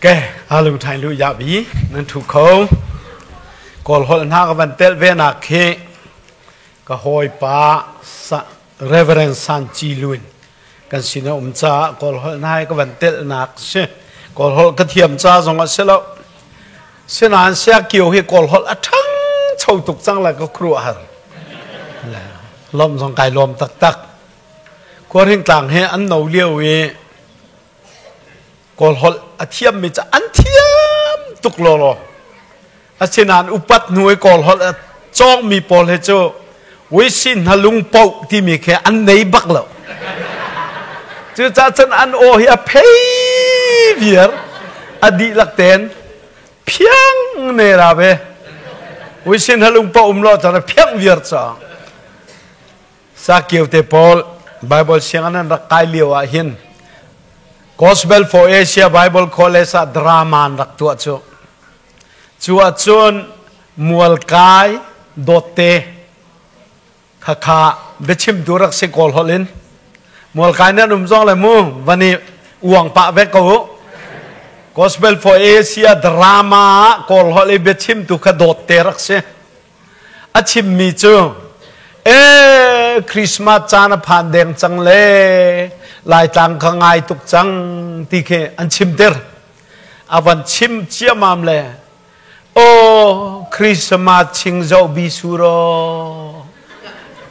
ကဲအားလုံးထိုင်လို့ရပြီနန်ထုခုံကောလဟောနာကဝန်တဲလ်ဝဲနာခေကဟိုပါ Reverend San Chi Lun กันสินะอุมจ้ากอลฮอลนายก็วันเตลนักเชกอลฮอลกระเทียมจ้าจงอาเสลเสนานเสียเกี่ยวให้กอลฮอลอะทั้งชาวตุกจังละก็ครัวหันลมสองไก่ลมตักตักกวริงกลางเฮอันโนเลียวเวกอลฮอลอะเทียมมีจะอันเทียมตุกโลโลอาเสนานอุปัตหน่วยกอลฮอลจ้องมีปอลเฮโจวิสินฮลุงปที่มีแค่อันไหนบักแล้ว จูจ้าฉันอันโอเฮียเพยเวียร์อดีลักเตนเพียงเนราเบวิสินฮลุงปอุมลอจันเพียงเวียร์จ้าสากิวเตปอลไบเบิลเสียงนั้นรักไกเลียวอาหิน Gospel for Asia Bible College อะดรามานรักตัวจูจัวจวนมวลกายโดเตคาคาเบชิมดูรักสิกอลฮอลิน มวลกายนั้นอุ้มจองเลยมูวันนี้อวงปะเวกกู Gospel for Asia drama กอลฮอลิเบชิมตุขดดเตรักเสอาชิมมีจูเอคริสต์มาสจานผ่านแดงจังเลยลายตังขงายตุกจังที่เคอันชิมเตอร์อาวันชิมเจียมามเลยโอ้คริสต์มาสชิงเจ้าบิสุโร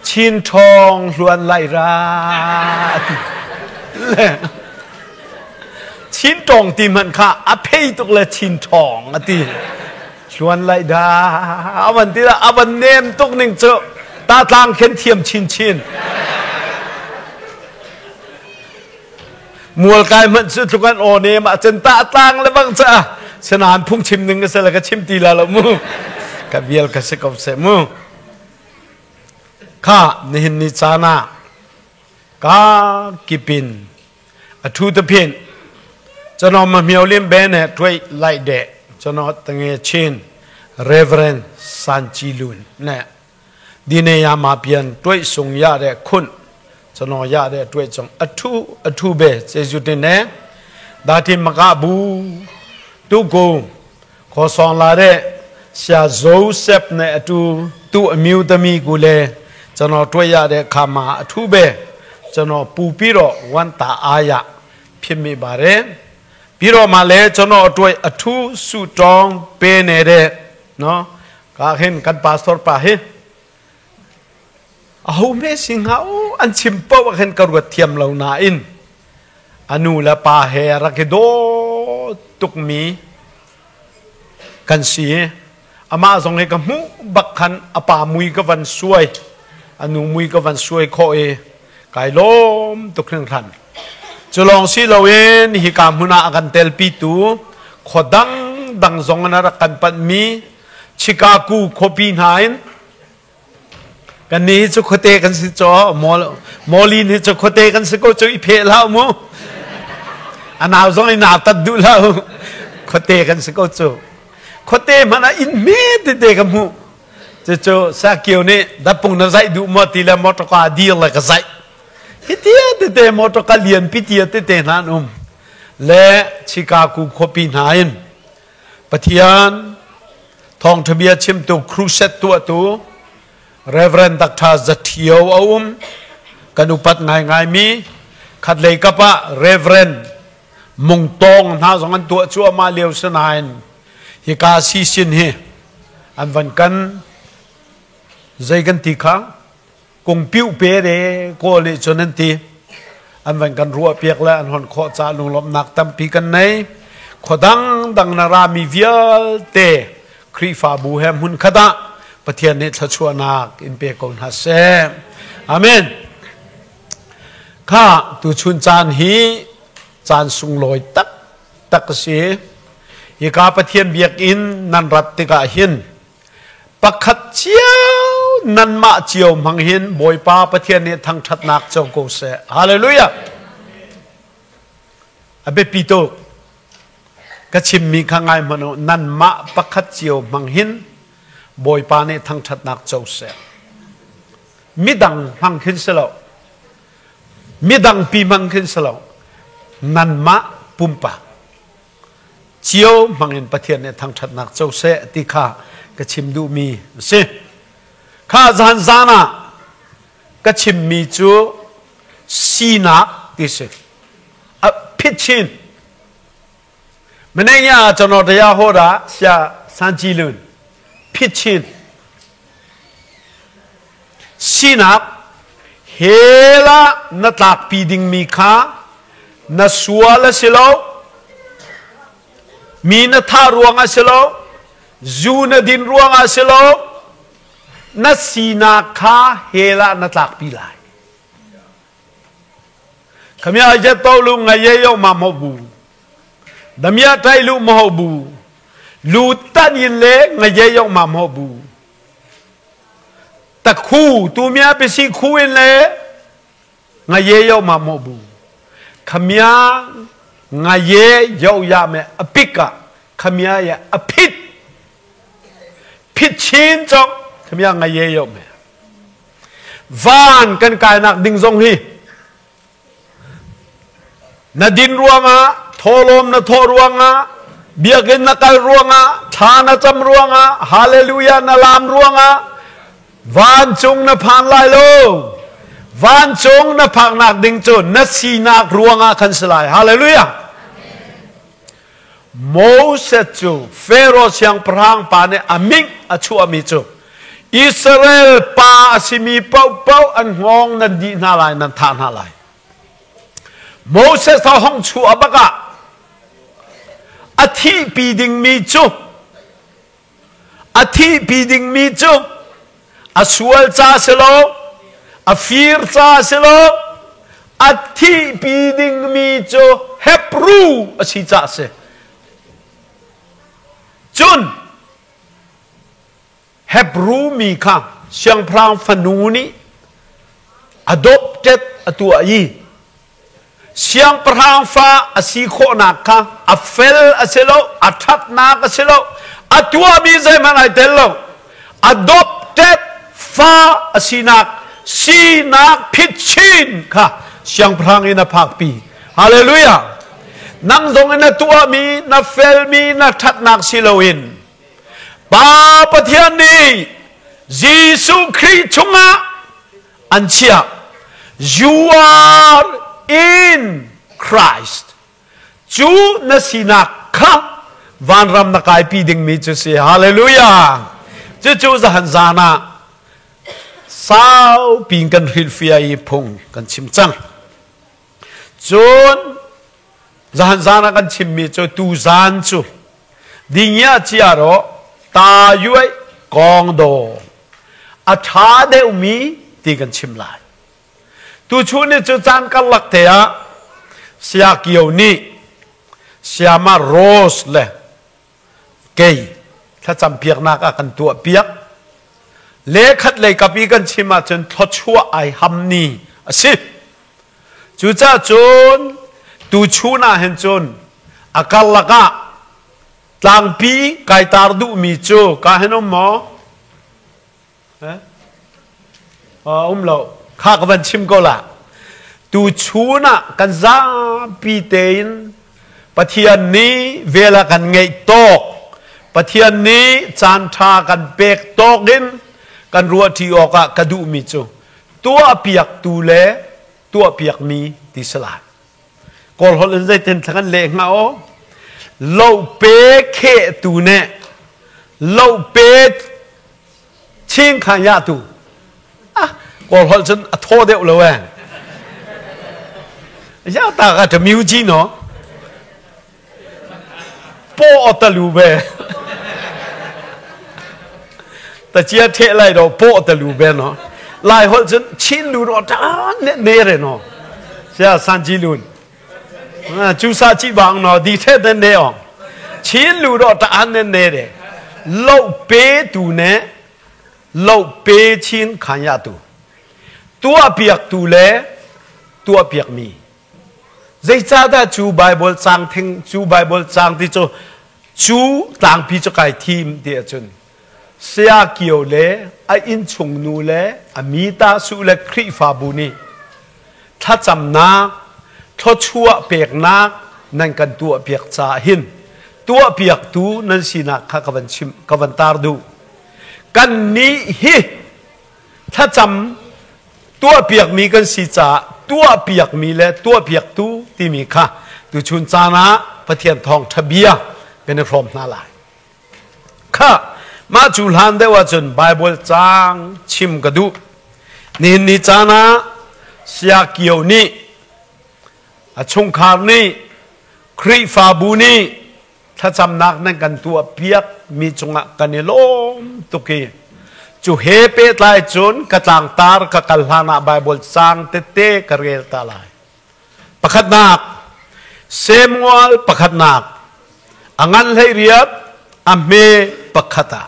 ชินทองลวนไลราชินทองตีมันค่ะอภัยตุกเลยชินทองอตีลวนไลดาอวันที่ละอวันเนมตุกหนึ่งเจอตาตางเข็นเทียมชินชินมัวกายมันสุดทุกันโอเนมอาจนตาตางแล้วบางจ้าสนานพุ่งชิมหนึ่งก็เสร็จแล้วก็ชิมตีละละมูกับเวียลกับเสกบเสมู ข้านิหินนิจานะกากิปินอทูตพินจะนอมาเมียวเลียมเบนเฮถวยไลเดจะนอตังเอชิน Reverend สันจิลุนเนี่ยดีเนียมาเปียนด้วยทรงยาเดคุณจะนอยาเดด้วยจงอทูอทูเบเจสุตินเนดาทิมกะบูตุกูขอสองลาเดเสียโจเซฟเนอทูตุอมิวตมีกูเล ကျွန်တော်တွေ့ရတဲ့အခါမှာအထူးပဲကျွန်တော်ပူပြီးတော့ဝမ်းသာအားရဖြစ်မိပါတယ်ပြီးတော့မှလည်းကျွန်တော်အတွက်အထူးဆုတောင်းပေးနေတဲ့နော်ကာဟင်ကန်ပါစတော်ပါဟင်အဟုမေစင်ဟာအန်ချင်ပဝခင်ကရဝทียมเลานาอินอนูละปาเฮรักโดตุกมีกันสีอามาทรงให้กับมุบักขันอปามุยกับวันสวย อนุมุยก็วันสวยโคเอกายลมตุกเครื่องทันจะลองสิเราเองฮิกามุนากันเตลปีตูขอดังดังจงนรักกันปันมีชิคาโกโคปีนายกันนี้จะโคเตกันสิจอมอลมอลีนี่จะโคเตกันสิก็จะอีเพลามูอันเอาจงอินาตัดดูแล้วโคเตกันสิก็จะโคเตมันอินเมตเตกันมู จะเจอสักเกี่ยวนี่ดับปุ่งน้ำใจดูมอตีละมอตกาดีละก็ใจฮิตยเตเตมอตกาเลียนพิเตียเตเตนั่นอุมและชิคาโกโคปีนายนปะเทียนทองทะเบียชิมตัวครูเซตตัวตัว Reverend Dr. Zatio Aum กันอุปัตง่ายง่ายมีขัดเลยกับปะ Reverend มุงตองน่าสงอันตัวชั่วมาเลียวสนายฮิกาซีซินเฮอันวันกัน ใจกันตีข้างคงปิ้วเปเรโกเลจนันตีอันวันกันรัวเปียกและอันหอนขอจาลุงลมนักตั้มปีกันในขอดังดังนารามีเวียลเตครีฟาบูเฮมหุนขดะปะเทียนนิทชวนาอินเปกนฮัสเซอาเมนข้าตุชุนจานฮีจานสุงลอยตักตักเสียอีกาปะเทียนเบียกอินนันรัตติกาหินปักขัดเจียว นันมาเจียวมังหินบอยปาปะเทียนนี่ทั้งชัดนักเจ้าโกเซฮาเลลูยาอเบปิโตกะชิมมีข้างไงมโนนันมาปักขัดเจียวมังหินบอยปานี่ทั้งชัดนักเจ้าเสมิดังมังขึ้นเสลมิดังปีมังขึ้นเสลนันมะปุ่มปะ Cio hmangin Pathian nih thangṭhatnak co seh ti kha ka chim duhmi a si. Kha zan zan ah ka chimmi cu sinak ti si. A phit chin. Mene ya chano daya ho da sia san chi lun phit chin. Sinak hell ah na tlakpi dingmi kha na sual a si lo, mi na thah ruang a si lo, zu na din ruang ah si lo, na sinak kha hell ah na tlakpi lai. Khamia jet to lu ngai ye yo ma mo bu. Damia tai lu mo bu. Lu tan yin le ngai ye yo ma mo bu. တခုသူများပစ္စည်းခူးရင်လေငရဲရောက်မှာမဟုတ်ဘူးခမည်းငရဲရောက်ရမယ်အပစ်ကခမည်းရဲ့အဖြစ်ဖြစ်ချင်းကြောင့်ခမည်းငရဲရောက်မယ် van kan kainak ding zong hi na din ruangah thawlawm na thawh ruangah biakinn na kal ruangah thla na cam ruangah hallelujah na lam ruangah vancung na phan lai lo. Vancung na phaknak ding cu na sinak ruangah khan si lai. Hallelujah. Moses cu Pharaoh siangpahrang pa nih a ming a chuahmi cu Israel pa a simi paohpaoh an hngawng nan dih hna lai, nan thah hna lai. Moses a hong chuah bak ah a thihpi dingmi cu a thihpi dingmi cu a sual ca si lo, a fir ca si lo, a thihpi dingmi cu Hebrew a si ca si. Cun Hebrew mi kha siangpahrang fanu nih adopted a tuah i siangpahrang fa a si khawhnak kha a fel a si lo, a ṭhatnak a si lo, a tuahmi zeihmanh ai tel lo. Adopted fa a sinak sinak phitchin kha siangpahrang in a phakpi. Hallelujah! Nang zong in na tuahmi, na felmi, na ṭhatnak si loin Pa Pathian nih Jesuh Khrih chungah an chiah. You are in Christ. Cu na sinak kha vanram na kaipi dingmi cu si. Hallelujah. Cucu zahan zan ah saupi kan hrilhfiah i phung kan chim cang. Cun zahan zan ah kan chimmi cu tu zan cu dingya chia ro ta yuai kong do a ṭha deuhmi ti kan chim lai. Tuchun ni cu caan karlak te ah Siakio nih Siama Rose le kei thlacam piaknak ah kan tuah piak. Le khat lei kap i kan chim ahcun thluachuah ai ham ni a si. Cucaah cun tuchun ah hin cun a karlak ah tlangpi kai tar duhmi cu ka hin um maw? Um lo. Kha ka van chim ko la. Tuchun ah kan zapi tein Pathian nih vel a kan ngeih tawk, Pathian nih caan ṭha kan pek tawk in kan ruahṭi awkah ka duhmi cu tuahpiaktu le tuahpiakmi ti si lai. Kawl holh in zeitin thla kan leh hnga aw? Lo pe khehtu nih lo pe ching kha ya tu. Ah, Kawl holh cun a thaw deuh lo eh. Ya ta ka ta miu ji no. Paw talu be. Ta chia the lai do paw talu be no. Lai holh cun Chin lu ro ta ne ne re no. Sia san ji lun. Chu sa chi bang no di the den ne ong. Chin lu ro ta ne ne re. Lo pe tu ne lo pe chin khan ya tu. Tua piak tu le tua piak mi. Zeicahdah cu Baibal caang theng cu Baibal caang ti cu cu tlangpi cu kai thim ti ahcun saya Kio le a innchungnu le a mi ta su le Khrihfabu nih thlacamnak thluachuah peknak nan kan tuahpiak caah hin. tuahpiaktu nan sinak kha ka van chim ka van tar duh. Kannih hi thlacam tuahpiakmi kan si caah tuahpiakmi le tuahpiaktu timi kha tuchun caan ah Pathian thawngṭha bia kan i hrawm hna lai. Kha mah cu hlan deuh ahcun Baibal caang chim ka duh. Nihin ni caan ah Saya Kio nih a chungkhar nih Khrihfabu nih thlacamnak nan kan tuahpiak mi cungah kan i lawm tuk i cu he pehtlai cun ka tlangtar ka kal hlan ah Baibal caang tete ka rel ta lai. Pakhatnak, Samuel pakhatnak, a ngan 18, a hme pakhat ah.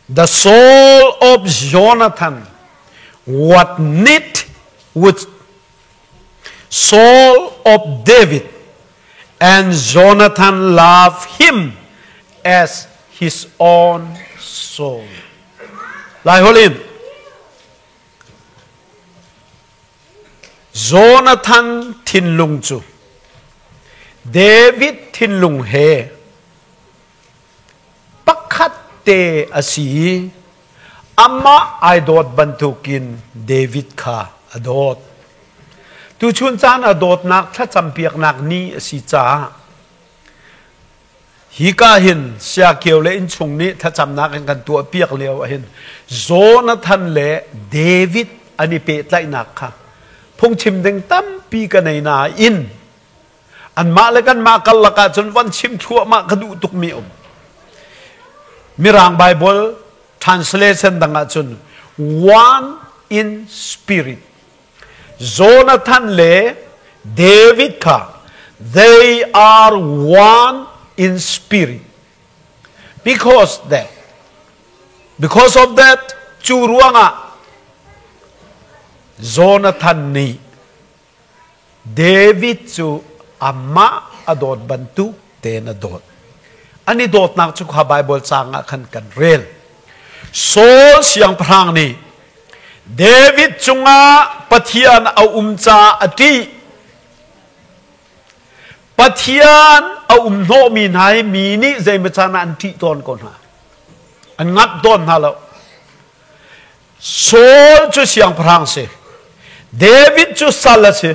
The soul of Jonathan what knit with soul of David and Jonathan loved him as his own soul. Lai holin Jonathan thinlung cu David thinlung he pakhat te a si i amah ai dawt bantukin David kha a dawt. Tuchun caan a dawtnak thlacampiaknak ni a si caah Hika hin Siakio le innchung nih thlacamnak in kan tuahpiak lio ahhin Jonathan le David an i pehtlaihnak kha phungchim ding tampi ka nei nain anmah le kanmah karlak ahcun van chim thluahmah ka duh tukmi um. Mirang Bible translation dang ahcun one in spirit Jonathan le David kha they are one in spirit. Because that, because of that, cu ruangah Jonathan nih David cu amah a dawt bantuk tein a dawt. An i dawtnak cu kha Baibal caang ah khan kan rel. Saul siangpahrang nih David cungah Pathian a um caah a ṭih. Pathian a um hnawhmi hna hi mi nih zeimaw caan ah an ṭih tawn ko hna. An ngamh tawn hna lo. Saul cu siangpahrang si. David cu sal a si.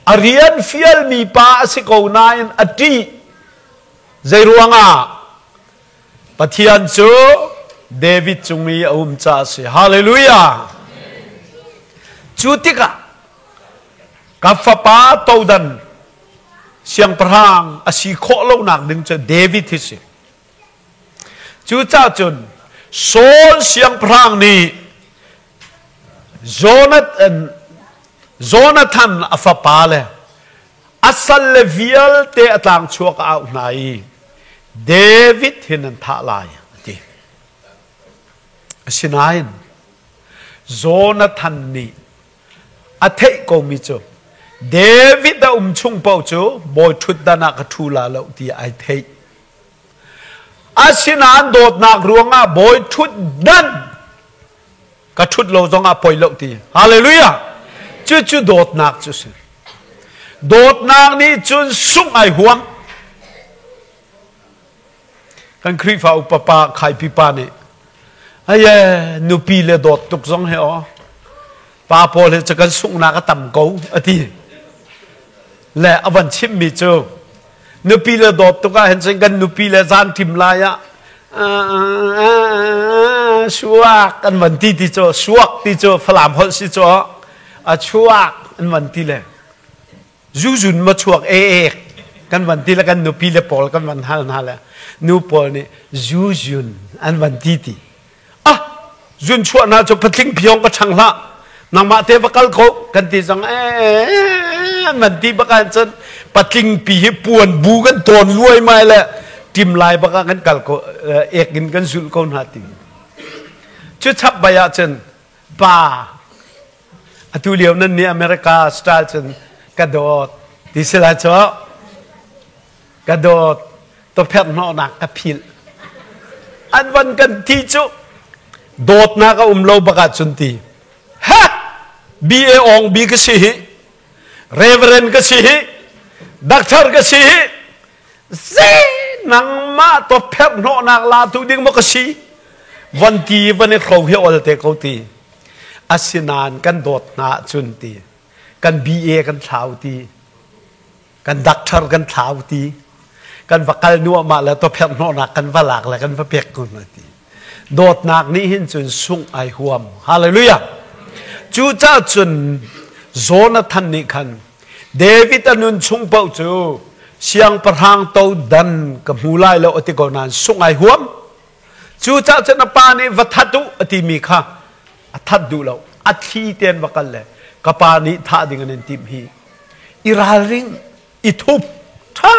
A rian fialmi pa a si ko nain a ṭih. Zei ruangah? Pathian cu David cung i a um caah a si. Hallelujah! Cu tikah ka fapa todan siangpahrang a si khawh lonak ding cu David hi si. Cucaah cun Saul siangpahrang nih Jonathan, Jonathan a fapa le a salle vialte a tlang chuak a auh hna i David hin an thah lai a ti. Asinain Jonathan nih a theih komi cu David a um chung paoh cu bawi ṭhutdan ah ka ṭhu la lo ti ai theih. Asinain dawtnak ruangah bawi ṭhutdan ka ṭhut lo zongah poi lo ti. Hallelujah! Cucu dawtnak cu si. Dawtnak nih cun sungh ai huam. Kan Khrihfa upa pa Khaipi pa nih aye nupi le dawt tuk zong he aw pa pawl he cu kan sunghnak a tam ko a ti. Le a van chimmi cu nupi le dawt tuk ah hin cun kan nupi le zan ṭim lai ah suak an van ti ti cu suak ti cu Falam holh si cu a chuak an van ti le zuzun ma chuak e ek kan van ti le kan nupi le pawl kan van hal hna le nu pawl nih zuzun an van ti ti ah zun chuah na cu patling phiong ka chang hlah nangmah te va kal ko kan ti zong eh man ti bak ah cun patling pi hi puan bu kan tawn luai mai le tim lai bak ah kan kal ko ek in kan zulh ko hna ti cu chap bai ah cun pa atu lio nan nih America style cun ka dawt ti si lai cu ka dawt topher hnawhnak ka philh an van kan ti cu dawtnak a um lo bak ahcun ti ha BA ong bi ka si hi reverend ka si hi doctor ka si hi. Ze nangmah to pherh hnawhnak la tu ding maw ka si? Von ti van i hro hi ol te ko ti. Asinain kan dawt hna cun ti. Kan BA kan thlau ti. Kan doctor kan thlau ti. Kan va kal nuahmah le to pherh hnawhnak kan va lak le kan va pek kun ti. Dawtnak nih hin cun sungh ai huam. Hallelujah. Cucaah cun Jonathan nih khan David a nun chung paoh cu siangpahrang todan ka hmu lai lo a ti ko nain sungh ai huam. Cucaah cun a pa nih va that u a timi kha a that duh lo. A thli tein va kal le ka pa nih thah ding an in timh hi. I ralring, i thup ṭha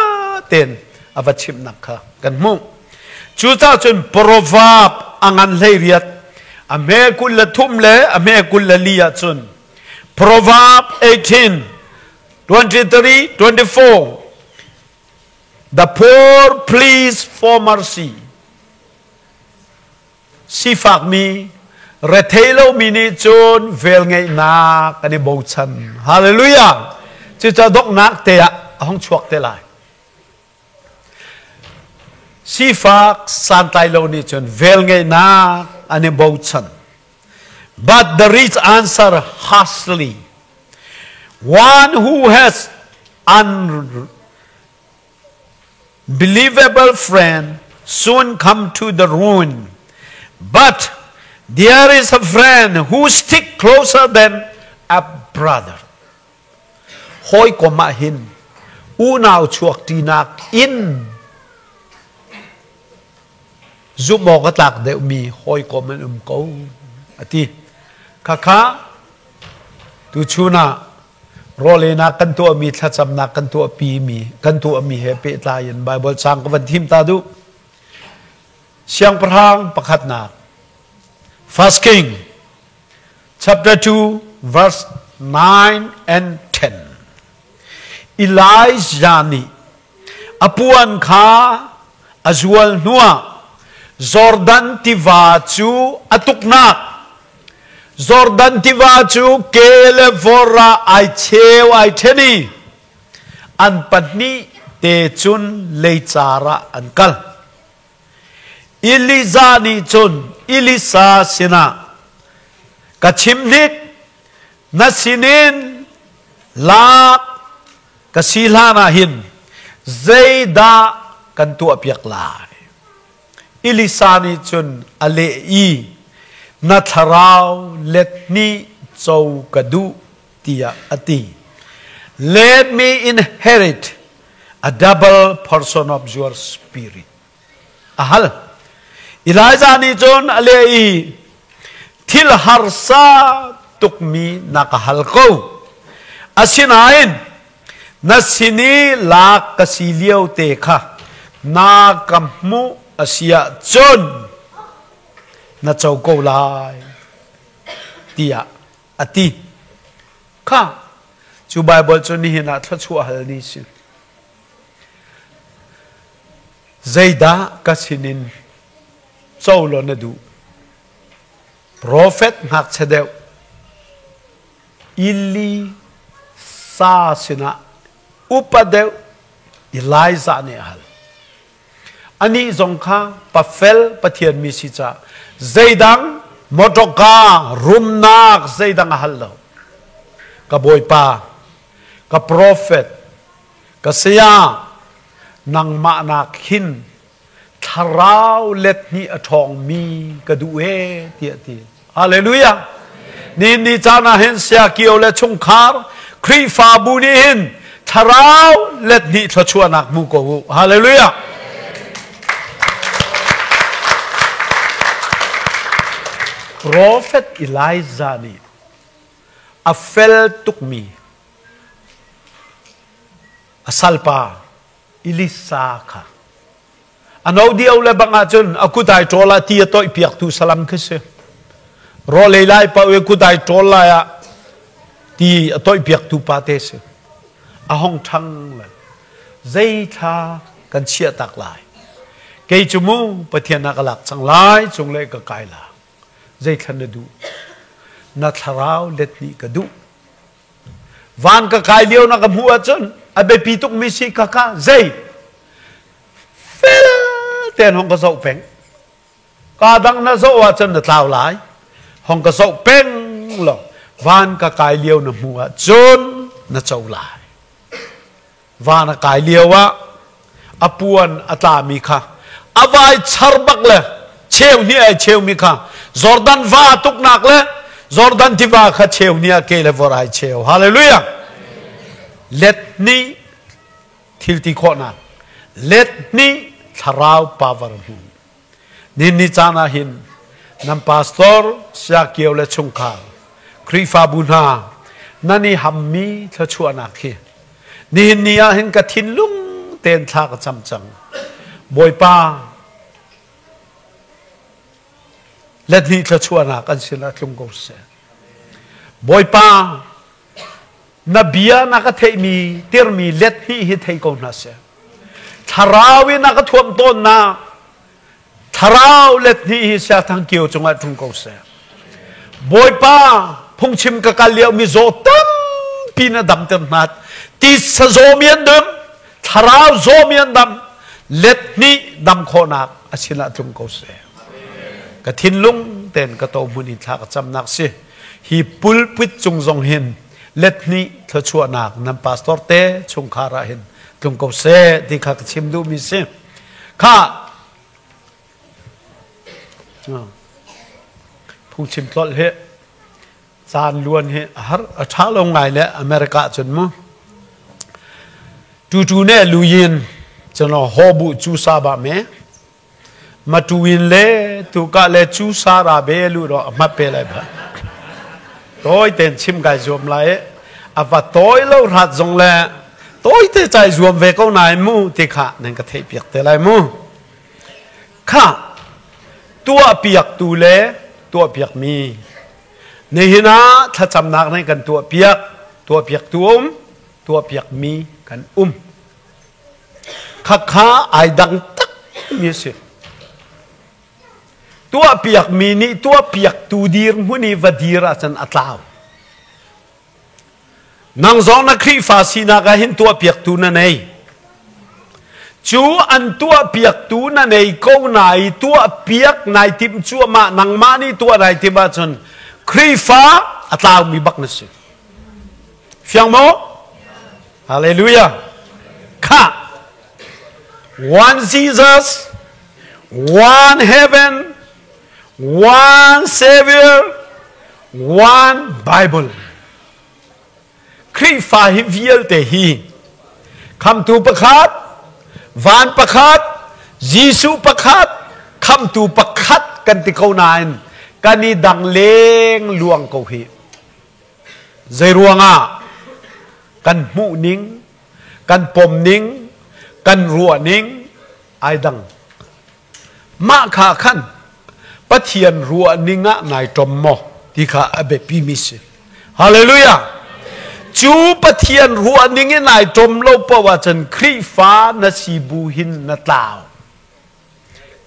tein a va chimhnak kha kan hmuh. Cucaah cun Proverb a ngan 18 a hme 23 le a hme 24 ah cun Proverb 18 23 24 The poor pleads for mercy. Sifakmi rethei lomi nih cun velngeihnak kan i bochan. Hallelujah. Cucaah donghnak te ah a hung chuak te lai. Sifak santlai lo nih cun velngeihnak an i bochan. But the rich answer harshly. One who has unbelievable friend soon come to the ruin. But there is a friend who stick closer than a brother. Hawikom ah hin unau chuak ṭinak in zumh awk a tlak deuhmi hawikom an um ko a ti. Khakha tuchun ah rawleinak kan tuahmi thlacamnak kan tuahpimi kan tuahmi he pehtlai in Baibal caang ka van thim ta duh. Siangpahrang pakhatnak First King chapter 2 verse 9 and 10. Elijah nih a puan kha a zual hnuah Jordan tiva cu a tuknak Jordan tiva cu ke le vor ah ai cheu ai ṭhen i an pahnih te cun leicar ah an kal. Elijah nih cun Elisa sinah ka chim hnik na sinin lak ka si hlan ah hin zeidah kan tuahpiak lai? Elisa nih cun a leh i na thlarau let hnih co ka duh tiah a ti. Let me inherit a double portion of your spirit. A hal. Elijah nih cun a leh i thil harsa tukmi na ka hal ko. Asinain na sin i lak ka si lio te kha na ka hmuh a si ahcun na co ko lai tiah a ti. Kha cu Baibal cu nihin ah thluachuah hal ni si. Zeidah ka sinin co law na duh? Profet ngakchia deuh Eli sa sinah upa deuh Elijah nih a hal. Anih zong kha pafel Pathian mi si caah zeidang mawṭawka rumnak zeidang a hal lo. Ka Bawipa, ka profet, ka saya, nangmah nak hin thlarau let hnih a ṭhawngmi ka duh ee tiah ti. Hallelujah. Ni ni caan ah hin siakio le chungkhar Khrihfabu nih hin thlarau let hnih thluachuahnak hmu ko u. Hallelujah. Prophet Elijah nih a fel tukmi a salpa Elisa kha a no dio le bang ahcun a kut ai ṭawl ah ti a toih piaktu salam khi si. Rawl ei lai paoh i kut ai ṭawl lai ah ti a toih piaktu pa te si. A hong ṭhang le zei thla kan chiah tak lai. Kei cu mu Pathian ah ka lak cang lai cung le ka kai la. Zei thla na duh? Na thlarau let nih ka duh. Van ka kai lio na ka hmuh ahcun a biapi tukmi si ka ka zei? Fel tein hong ka zoh peng. Ka dang na zoh ahcun na tlau lai. Hong ka zoh peng law van ka kai lio na hmuh ahcun na co lai. Van a kai lio ah a puan a tlami kha a vai char bak le cheu hnih ai cheumi kha Jordan va tuknak le Jordan tiva kha cheu hnih ah ke le vor ai cheu. Hallelujah. Let ni thil ti khawhnak let hnih thlarau power hmu. Nin ni caan ah hin nan pastor siakio le chungkhar Khrihfabu hna nan i hammi thluachuahnak hi nihin ni ah hin ka thinlung tein thla ka cam cang. Bawipa let hnih thluachuahnak an sinah tlung ko seh. Bawipa na bia na ka theihmi tirmi let hnih hi thei ko hna seh. Thlarau in a ka thuam tawnnak thlarau let hnih hi siathang kio cungah ṭung ko seh. Bawipa phungchim ka kal lio mi zaw tampi na damter hna. Titsa zawmi an dam, thlarau zawmi an dam, let hnih dam khawhnak a sinah tlung ko seh. Ka thinlung ten ka to hmun in thla ka camnak si. Hi pulpit cung zong hin let hnih thluachuahnak nan pastor te chungkhar ah hin tlung ko seh ti kha ka chim duhmi si. Kha phungchim tlolh hi caan luan hi a har a ṭha lo ngai le America cun mu tutu ne luyin cun ho bu cu sa ba me matuin le tuka le cu sa ra be lu ro a hmat pe lai ba toi ten chim kai zuam lai a va toi lo rat zong le toi te chai zuam ve ko nai mu ti kha nan ka theih piak te lai mu kha tuah piak tu le tuah piak mi nihin ah thlacamnak nih kan tuah piak tuah piak tu um tuah piak mi kan um khakha ai dang tak mi si tuah piak mi nih tuah piak tu dir hmun i va dir ahcun a tlau Nang zong na Khrihfa sinak ah hin tuahpiaktu na nei. Cu an tuahpiaktu na nei ko nai tuahpiak nai timh cuahmah nangmah nih tuah nai timh ahcun Khrihfa a tlaumi bak na si. Fiang maw? Hallelujah. Kha. One Jesus, one heaven, one Savior, one Bible. Khrihfa hi vialte hi khamtu pakhat, van pakhat, Jesuh pakhat, khamtu pakhat kan ti ko nain kan i dang leng luang ko hi. Zei ruangah kan hmuh ning, kan pom ning, kan ruah ning ai dang. Mah kha khan Pathian ruah ning ah nai ṭom maw ti kha a biapimi si. Hallelujah! Cu Pathian ruah ning in nai ṭom lo paoh ahcun Khrihfa na si bu hin na tlau.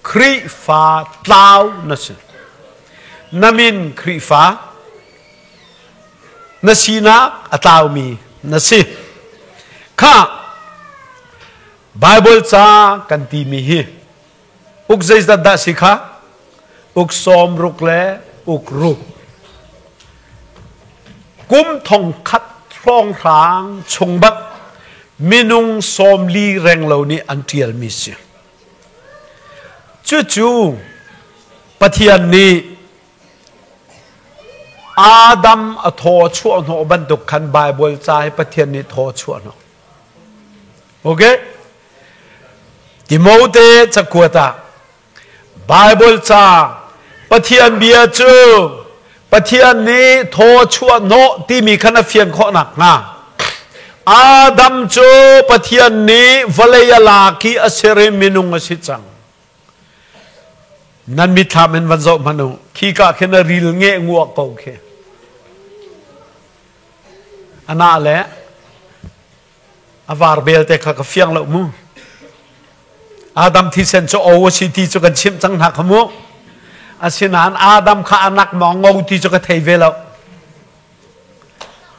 Khrihfa tlau na si. Na min Khrihfa na sinak a tlaumi na si. Kha Bible ca kan timi hi uk zeizat dah si kha? Uk 60 le uk ruk. Kum 1000 hrawnghrang chung bak minung 40 renglo nih an ṭialmi si. Cucu Pathian nih Adam a thaw chuah hnawh bantuk khan Bible ca hi Pathian nih thaw chuah hnawh. Okay? Timote cakuat ah Bible ca Pathian bia cu Pathian nih thaw chuah hnawh timi khan a fian khawh nakhnga Adam cu Pathian nih vawlei a lak i a ser i minung a si cang. Nan mitthlam in van zoh hmanh u. Khi ka khin a ril nge nguah ko khi. Ana le a var belte kha ka fiang lo mu. Adam thisen cu o a si ti cu kan chimh cang hna kha mu. Asinain Adam kha anak maw ngo ti cu ka thei ve lo.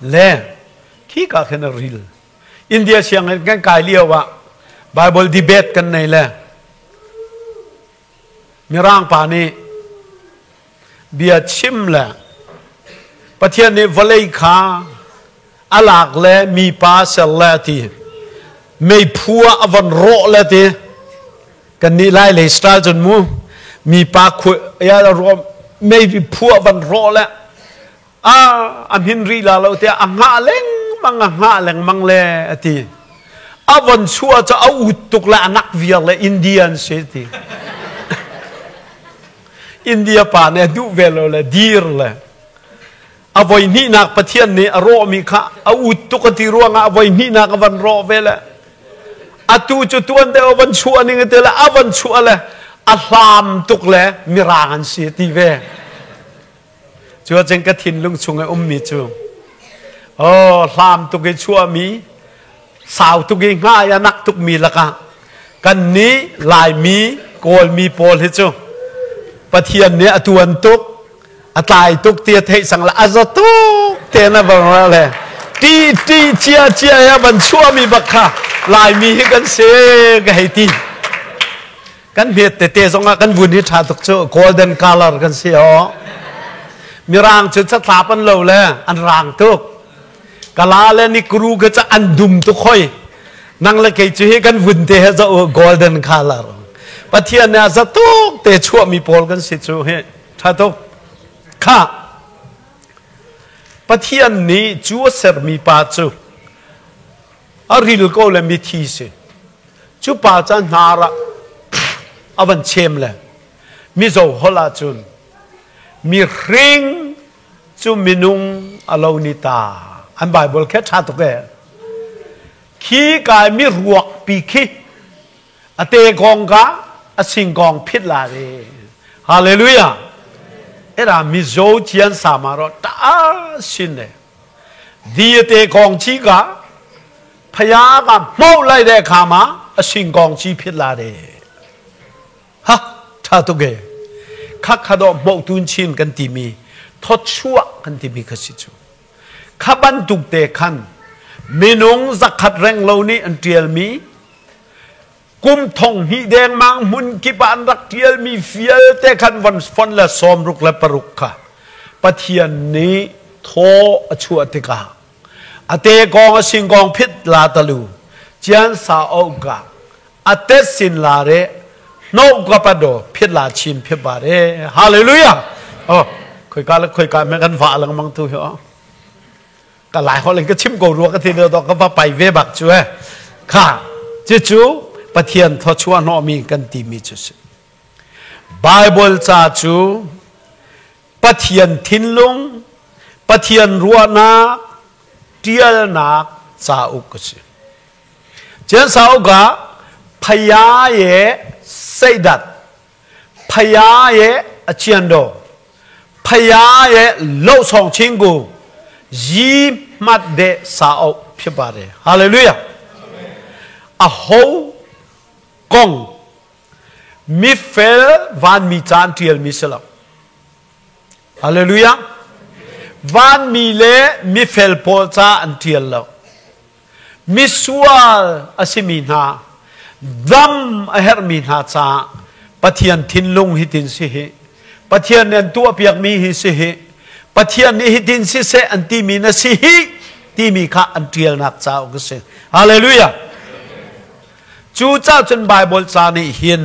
Le khi ka khin a ril. India sianginn kan kai lio ah Bible debate kan nei le. Mirang pa nih bia chim le Pathian nih vawlei kha a lak le mipa ser le ti meiphu ah a von rawh le ti kan nih lai lei style cun mu mipa khu ya rawh meiphu ah van rawh le a a hmin rih la lo tiah a hngah lengmang a hngah lengmang le a ti a von chuah cu a ut tuk le a nak viar le Indian si ti India pa nih a duh ve lo le dir le a voi hnihnak Pathian nih a rawhmi kha a ut tuk a ti ruangah a voi hnihnak a van rawh ve le atu cu tuan deuh a van chuah ning te le a van chuah le a hlam tuk le mirang an si ti ve cu cun ka thinlung chung i ummi cu oh hlam tuk i chuahmi sau tuk i hnga a nak tukmi lakah kan nih Laimi Kawlmi pawl hi cu Pathian nih a tuan tuk a tlai tuk ti a theih sang le a za tuk te na bang ra le ti ti chia chia ya ban chuahmi bak kha Laimi hi kan si ka hei ti kan hmet tete zongah kan vun hi ṭha tuk cu golden color kan si o mirang cu catlap an lo le an rang tuk kala le nikru ka ca an dum tuk hoi nang le kei cu hi kan vun te he zo golden color Pathian nih a za tuk te chuahmi pawl kan si cu hi ṭha tuk kha Pathian nih cu a sermi pa cu a ril ko le mithi si cu pa ca hnar ah a van chem le mizo holh ahcun mihring cu minung a lo ni ta an Bible khe ṭha tuk e khi kai mi ruak pi khi a te kong ka a sing kong phit la re hallelujah era mizo chian sama ro ta sin ne di te kong chi ka ဖယားကမှုတ်လိုက်တဲ့အခါမှာအရှင်ကောင်ကြီးဖြစ်လာတယ်ဟာထာတုကေခက်ခါတော့မှုတ်တွန်းချင်းကန်တီမီထောချွတ်ကန်တီမီခစီချူခบันตุกเตคันมินุงสักขัดแรงโลนี้อันเตียลมีกุมทงหีแดงมังมุนกิบานรักเตียลมีเฟียลเตคันวันฟอนและซอมรุกและปรุกค่ะปะเทียนนี้โทอชัวติกา a te kong a sing kong phit la talu chian sa o ka a te sin la re no ka pa do phit la chin phit ba re hallelujah oh khoi ka le khoi ka me kan va lang mang tu hi o ka lai ho len ka chim ko ruwa ka thi do ka va pai ve bak chu e kha chu chu Pathian tho chua no mi kan ti mi chu si Bible cha chu Pathian thinlung, Pathian ruahnak, ṭialnak cauk a si. Cun cauk ah phaya ye seidat, phaya ye achiando, phaya ye lohsong chingu, yi mat de saok ဖြစ်ပါတယ်ဟာလေလုယာအဟုကောင်း mifel vanmi caan ṭialmi si lo. Hallelujah. Vanmi le mifel pawl ca an ṭial lo. Misual a simi hna, dam a herhmi hna caah Pathian thinlung hitin si hi, Pathian nih an tuahpiakmi hi si hi, Pathian nih hitin siseh an timi na si hi timi kha an ṭialnak cauk a si. Hallelujah. Cu ca cun Baibal ca nih hin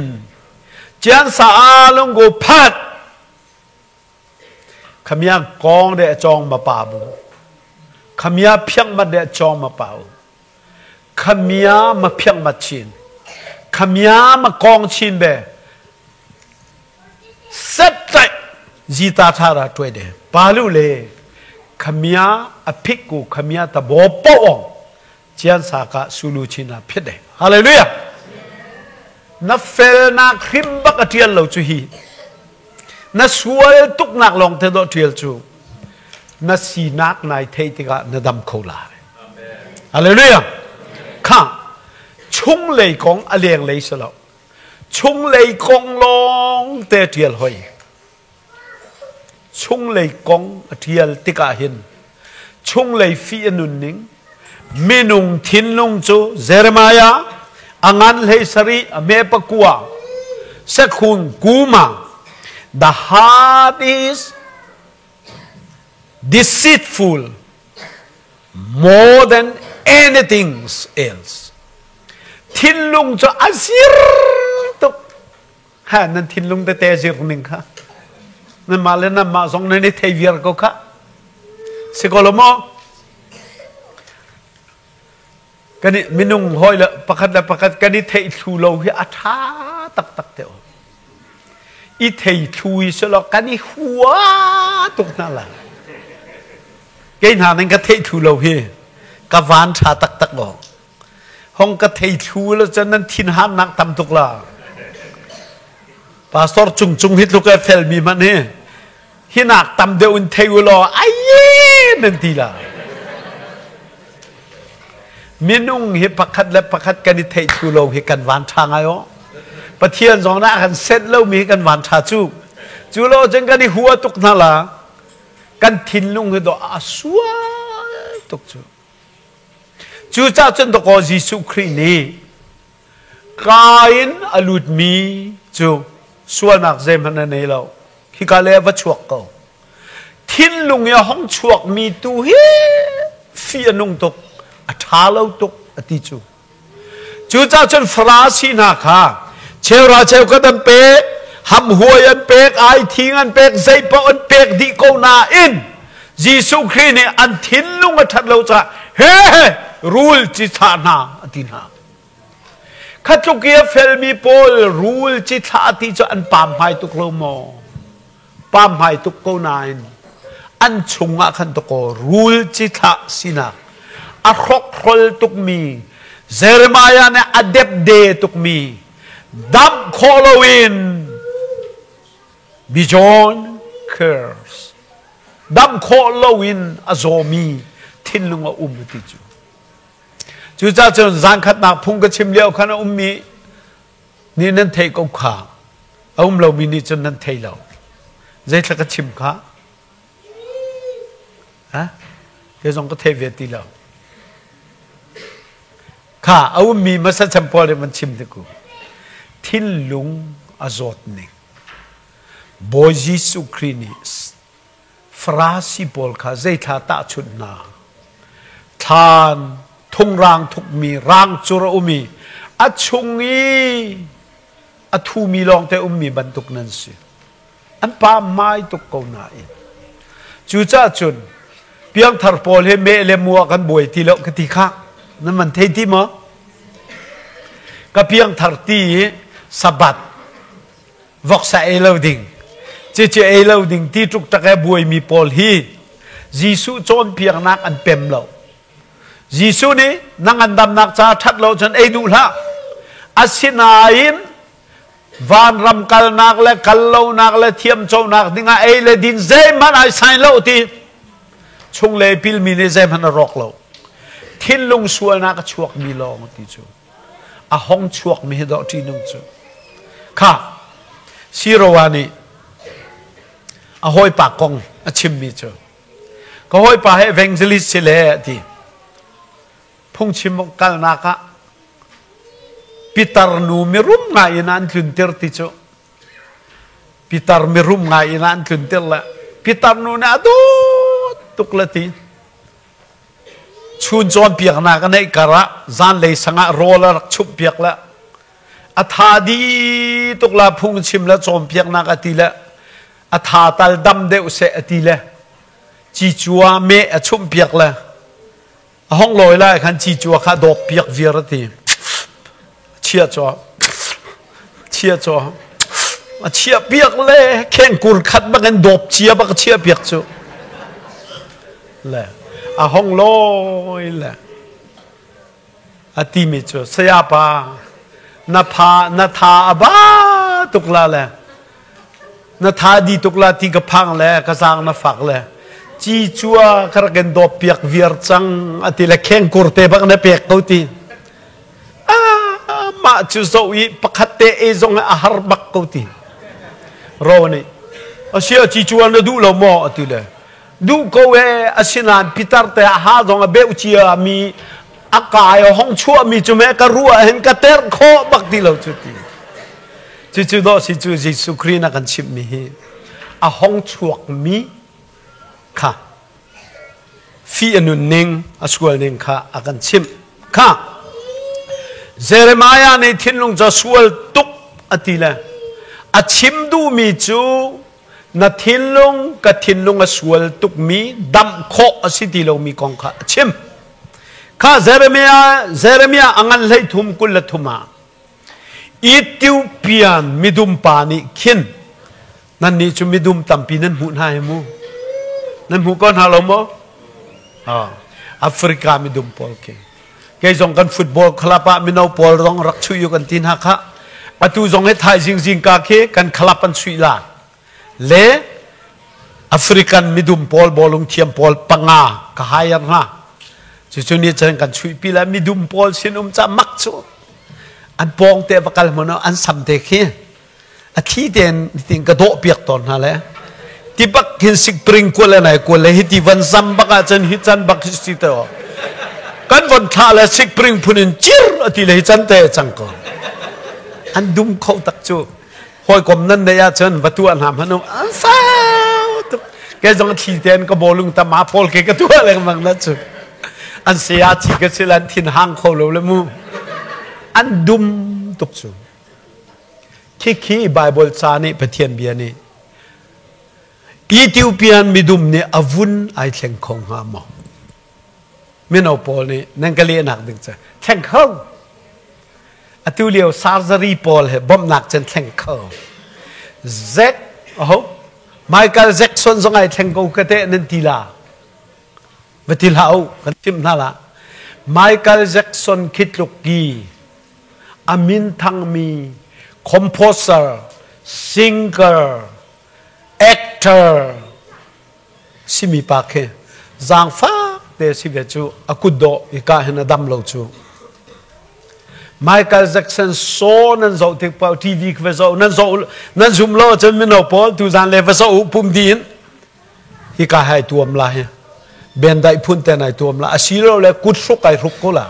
Chiangsa a lunggu phat khamia kong de chong ma pa bu khamia phiang ma de chong ma pa u khamia ma phiang ma chin khamia ma kong chin be set tai zita tha ra tuai de palu le khamia a phik ku khamia ta bo po ong ကျမ်းစာကဆူလူချင်းတာဖြစ်တယ်ဟာလေလုယာna fel nak hrim bak a tial lo chu hi na sual tuk nak long te do tial chu na sinak nai thei tikah na dam kho lai hallelujah kha chung lei kong a leng lei si lo chung lei kong lawng te tial hoi Chunglei kong a ṭial tikah hin chunglei fih a nunning minung thinlung cu Jeremiah a ngan hlei sarih a me pakua. Sekhun Kuma the heart is deceitful more than anything else. Thinlung cu a zir tuk. Ha nan thinlung tete zir ning kha. Nan mah le nan mah zong nan i thei viar ko kha. Si ko lo maw? Kan i minung hawi le pakhat le pakhat kan i theih thlu lo hi a ṭha taktak te o. I thei thlu i selaw kan i hua tuk hna lai. Kei hna nan ka theih thlu lo hi ka van ṭha taktak o. Hong ka thei thlu lo cun nan thinhannak tam tuk la. Pastor Cung Cung hi tluk e felmi hmanh hi hinak tam deuh in thei u law ai nan ti la. Minung hi pakhat le pakhat kan i theih thlu lo hi kan van ṭha ngai aw. Pathian zong nih a kan senh lomi hi kan van ṭha cu. Cu lo cun kan i hua tuk hna la. Kan thinlung hi dawh a sual tuk cu. Cucaah cun dawkaw Jesuh Khrih nih kaa in a lutmi cu sualnak zeihmanh a nei lo. Hika le va chuak ko. Thinlung i a hong chuakmi tu hi fih a nung tuk, a ṭha lo tuk a ti cu. Cucaah cun Farasi hna kha cheura cheukhat an pek, hamhuai an pek, aithing an pek, zeipaoh an pek dih ko nain Jesuh Khrih nih an thinlung a ṭhat lo caah he rul ci thlah hna a ti hna. Kha tluk i a felmi pawl rul ci thlah ti cu an pam hmai tuk lo maw? Pam hmai tuk ko nain an chungah khan takaw rul ci thlah sinak a hrokhrol tukmi Jeremiah nih a depde tukmi damh khawh loin beyond curse damh khawh loin a zawmi thinlung a um ti cu. Cucaah cun zan khatnak phung ka chim lio khan a ummi nih nan theih ko kha. A um lomi nih cun nan thei lo. Zeithla ka chim kha? Ha? Kei zong ka thei ve ti lo. Kha a ummi hmasa cem pawl nih van chim te ku. Thinlung a zawt ning. Bawi Jesuh Khrih nih Farasi pawl kha zeithla tahchunh hna? Thlan thungrang thukmi rangcur a um i a chung i a thumi lawngte ummi bantuk nan si. An pa mai tuk ko nain. Cucaah cun piangthar pawl hi meh le mua kan buai ti lo ka ti kha. Nan man thei ti maw? Ka piangthar ti i Sabbath voksa ei lo ding cici ei lo ding ti tuk tak e buaimi pawl hi Jesuh cawnpiaknak an pem lo. Jesuh nih na ngandamnak ca ṭhat lo cun ei duh hlah. Asinain vanram kalnak le kal lonak le thiamconak dingah ei le din zeihmanh ai sai lo ti chunglei pilmi nih zeihmanh a rawk lo. Thinlung sualnak a chuakmi lawng ti cu. A hong chuakmi hi dawh ṭihnung cu. Kha Siroa nih a hawipa kong a chimmi cu ka hawipa hi evangelist si le a ti. Phungchim kalnak ah pitar nu mirum ngai in an tluntir ti cu. Pitar mirum ngai in an tluntir le pitar nu nih a dawt tuk le ti. Chun cawnpiaknak a neih karah zanlei sangah rawl a rak chumhpiak le a tha di tuk la phungchim le cawnpiaknak a ti le a tha tal dam deuh seh a ti le cicua meh a chumhpiak le a hong lawi lai khan cicua kha dawp piak viar a ti chia caw chia caw a chia piak le khengkur khat bak in dawp chia bak a chia piak cu le a hong lawi le a timi cu sayapa na pha na tha a ba tuk la le na tha di tuk la ti ka phang le ka zaang na fak le ci cua ka rak in dawp piak viar cang a ti le khengkur te bak na pek ko ti mah cu zoh i pakhat te e zong a har bak ko ti ro nih asia ci cuan na duh lo maw ati le duh ko e asinain pitar te a ha zong a beuh cia mi a kai a hong chuah mi cu me ka ruah hin ka ter khawh bak ti lo cu ti. Cucu dawh si cu Jesuh Khrih na kan chimhmi hi a hong chuakmi kha fi a nunning a sualning kha a kan chimh. Kha Jeremiah nih thinlung cu sual tuk a ti le a chim duhmi cu na thinlung ka thinlung a sual tukmi damh khawh a si ti lomi kong kha a chim. Kha Jeremiah a ngan 33 23 ah Ethiopian midum pa nih khin nannih cu midum tampi nan hmuh hna hi mu nan hmu ko hna lo maw? Africa midum pawl khi kei zong kan football club ah mino pawl zong rak chuih u kan ti hna kha. Atu zong hi thaizing zingka khi kan club an chuih la le African midum pawl bawlung thiam pawl panga ka hire hna. Cucu nih cun kan chuihpi lai. Midum pawl sin um ca mak cu an pawng te va kal hmanh an sam te khi a thli tein tin ka dawh piak tawn hna le ti bak hin sikpring kual le nai kual le hi ti van zam bak ah cun hi can bak hi si te kan von thla le sikpring phun in cir a ti le hi can te cang ko. An dum kho tak cu. Hawikom nan neih ahcun va tuah hna hmanh u, an sau tuk. Kei zong thli tein ka bawlung tama pawl ke ka tuah lengmang na cu an saya chi ka si lan thin hang kho lo le mu. An dum tuk cu. Khi khi Bible ca nih, Pathian bia nih Ethiopian midum nih a vun ai thleng kho hnga maw? Mino pawl nih nan ka lehnak ding cu thleng kho. Atu lio surgery pawl he bawmhnak cun thleng kho. Zack aho Michael Jackson zong ai thleng ko ka te nan ti la. Va ti hlah u, kan chimh hna la. Michael Jackson khi tluk ki a min thangmi composer, singer, actor simi pa khi zaangfak te si ve cu a kutdawh i ka hin a dam lo cu. Michael Jackson saw nan zoh tik paoh TV va zoh nan zoh nan zum lo cun mino pawl tuzan le va zoh u pum din hi ka hai tuam la hi bendai phun te nai tuam la asilo le kut hruk ai hruk ko la.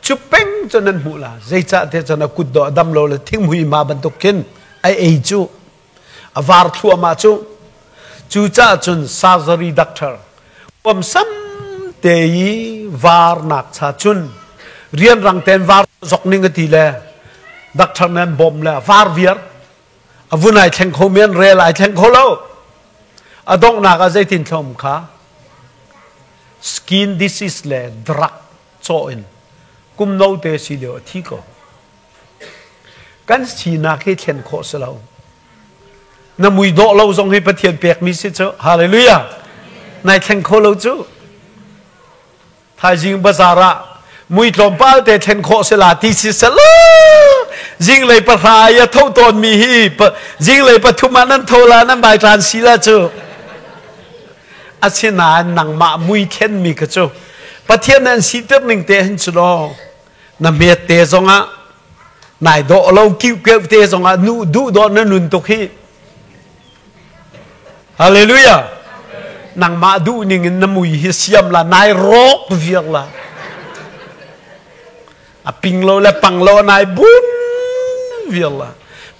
Cu peng cu nan hmuh la. Zeicah te cun a kut dawh a dam lo le thinghmui ma bantuk khin ai ei cu a var thluahmah cu. Cucaah cun surgery doctor uamsam te i varnak cha cun rianrang tein var zok ning a ti le doctor nih an bawm le var viar a vun ai thleng kho men rel ai thleng kho lo. A donghnak ah zeitin thlom kha skin disease le drug cawh in kum no te si lio a thi ko. Kan sinak hi thlen khawh si lo. Na mui dawh lo zong hi Pathian pekmi si cu. Hallelujah. Nai thleng kho lo cu. Thaizing bazar ah mui tlawmpal te thlen khawh si la ti si selo. Zinglei 3 ya tho tawn mi hi zinglei 3 ah nan tho la nan bai tlan si la cu. Asinain nangmah mui thlen mi kha cu Pathian nan si tir ning te hin cu lo na met te zongah nai dawh lo kiu keuh te zongah nu duh dawh na nun tuk hi. Hallelujah. Nangmah duh ning in na mui hi siam la nai rawk viar la a ping lo le pang lo nai bun viar la.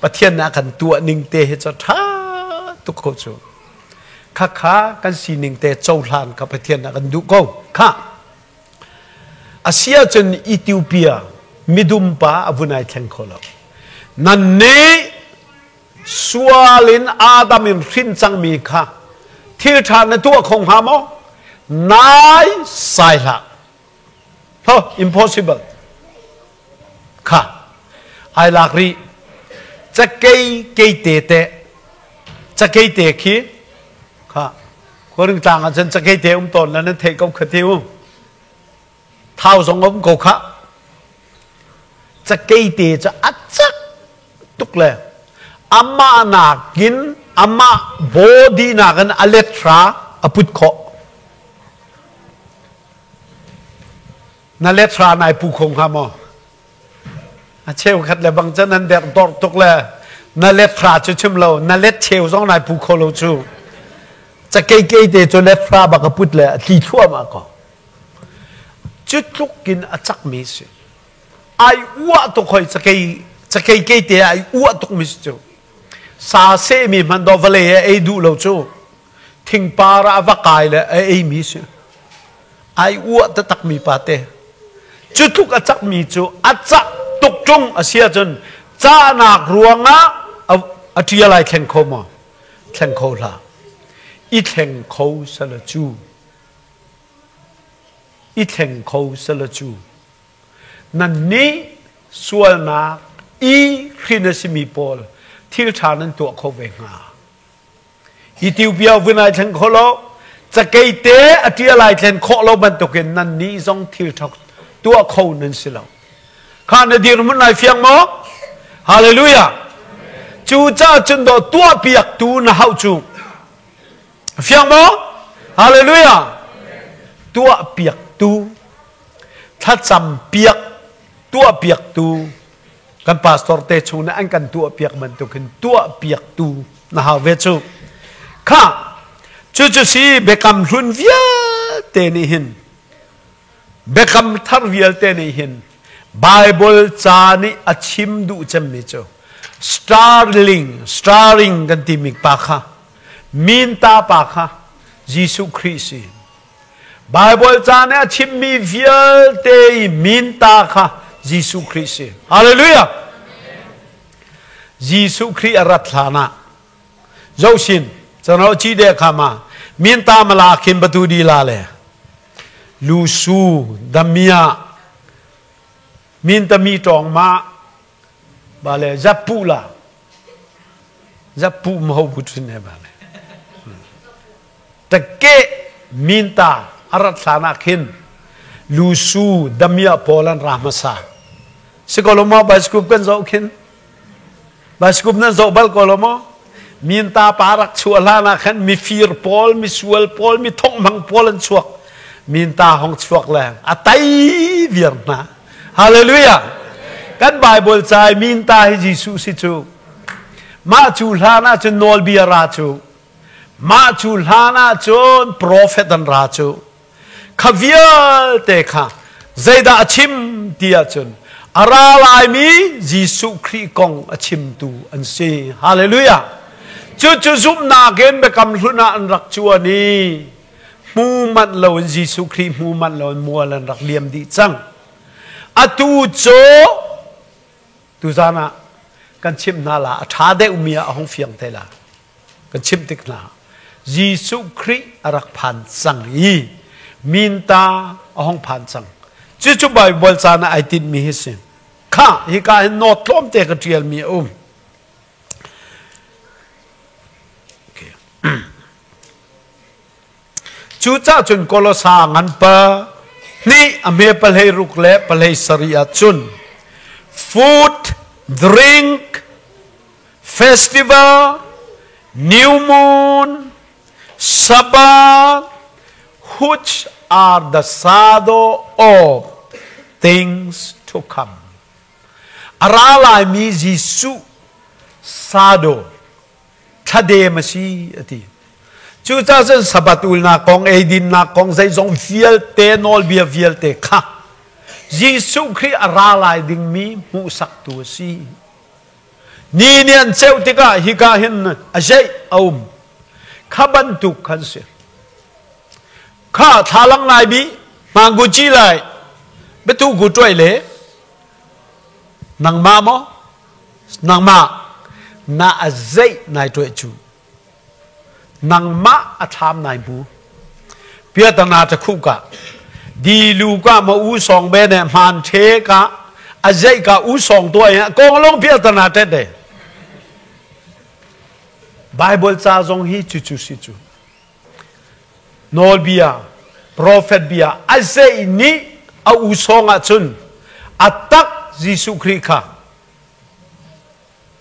Pathian na kan tuah ning te hi cu tha tuk ko cu. Kha kha kan sining te cohlan kha Pathian na kan duh ko kha. Asia cun Ethiopia midum pa a vun ai thleng kho lo. Nan nih sual in Adam in hrin cangmi kha thil ṭha na tuah kho hnga maw? Nai sai hlah. Ho, impossible. Kha ai lak rih. Cakei keite te cakei te khi kha khuaring tlang ah cun cakei te um tawn la nan theih ko kha ti u. Thau zong um ko kha. Cakei te cu a cak tuk le amah nakin amah body nakin a let hra a put khawh. Na let hra nai pu kho hnga maw? A cheukhat le bang cun nan der dor tuk le na let hra cu chim lo na let cheu zong nai pu kho lo cu. Cakei kei te cu let hra bak a put le a tli thluahmah ko. Cu tluk in a cakmi si. Ai uah tuk hoi cakei. Cakei keite ah ai uah tukmi si cu. Sa sehmi hmanh dawh vawlei ah ei duh lo cu. Thingpar ah a va kai le a eimi si. Ai uah taktakmi pa te. Cu tluk a cakmi cu a cak tuk ṭung a si ahcun cahnak ruangah a ṭial ai thleng kho maw? Thleng kho hlah. I thleng kho sala cu. I thleng kho sala cu. Nannih sualnak i hrin a simi pawl thil ṭha nan tuah kho ve hnga. Ethiopia vun ai thleng kho lo, cakei te a ṭial ai thlen khawh lo bantukin nannih zong thil ṭha tuah kho nan si lo. Kha na dirhmun ai fiang maw? Hallelujah! Cucaah cun dawh tuahpiaktu na hauh cu. Fiang maw? Hallelujah! Tuahpiaktu, thlacampiak, tuahpiaktu, kan pastor te chung nih an kan tuahpiak bantukin tuahpiaktu na hau ve cu. Kha, cucu si biakam hlun vialte nih hin, biakam thar vialte nih hin Bible ca nih a chim duh cemmi cu starling, starring kan timi pa kha minta pa kha Jesuh Khrih si. Bible ca nih a chimmi vialte i minta kha Jesuh Khrih si. Hallelujah! Jesuh Khrih a rat hlan ah zohsin cano chi de kha ma minta mala khin batu di la le lusu damia mintami tawng ma ba le zappu la Zappu mho bu thin he ba le. Take minta arat hlan ah khin lusu damia pawl an ra hmasa. Si ko lo maw bioscope kan zoh khin? Bioscope nan zoh bal ko lo maw? Minta pa rak chuah hlan ah khan mifir pawl, misual pawl, mi thonghmang pawl an chuak. Minta hong chuak le a tai viar hna. Hallelujah! Kan Bible ca i minta hi Jesuh si cu. Mah cu hlan ah cun nawlbia ra cu. Mah cu hlan ah cun profet an ra cu. Kha vialte kha zeidah a chim ti ahcun a ra laimi Jesuh Khrih kong a chimtu an si. Hallelujah! Cucu zumhnak in biakam hlun ah an rak cuan i hmu manh loin Jesuh Khrih hmu manh loin mual an rak liam dih cang. Atu cu tuzan ah kan chimh hna la a ṭha deuhmi ah a hung fiang te la. Kan chimh tik hna Jesuh Khrih a rak phan cang i minta a hung phan cang. Cucu Baibal caan ah ai tinhmi hi si. Kha hika hin note tlawmte ka ṭialmi a um. Okay. Cucaah cun Kolosa ngan pa hnih a hme pahlei ruk le pahlei sarih ah cun food, drink, festival, new moon, Sabbath, which are the shadow of things to come. A ra laimi Jesuh shadow thladem a si a ti. Cucaah cun Sabbath ulnak kong, eidinnak kong, zeizong vialte, nawlbia vialte kha Jesuh Khrih a ra lai dingmi hmuhsaktu a si. Ni nih an ceuh tikah hika hin a zeih a um. Kha bantuk khan si. Kha thlalang nai bi, hmangu ci lai, biatu gu tuai le, nangmah maw? Nangmah na a zeih nai tuai cu. Nangmah a thlam nai hmu. Piatana ta khu ka. Di lu ka ma u song be ne hman the ka a zeih ka u song tuai kong long piatana te de. Bible ca zong hi cu cu si cu. Nawlbia, profet bia a zei nih a u sawng ahcun a tak Jesuh Khrih kha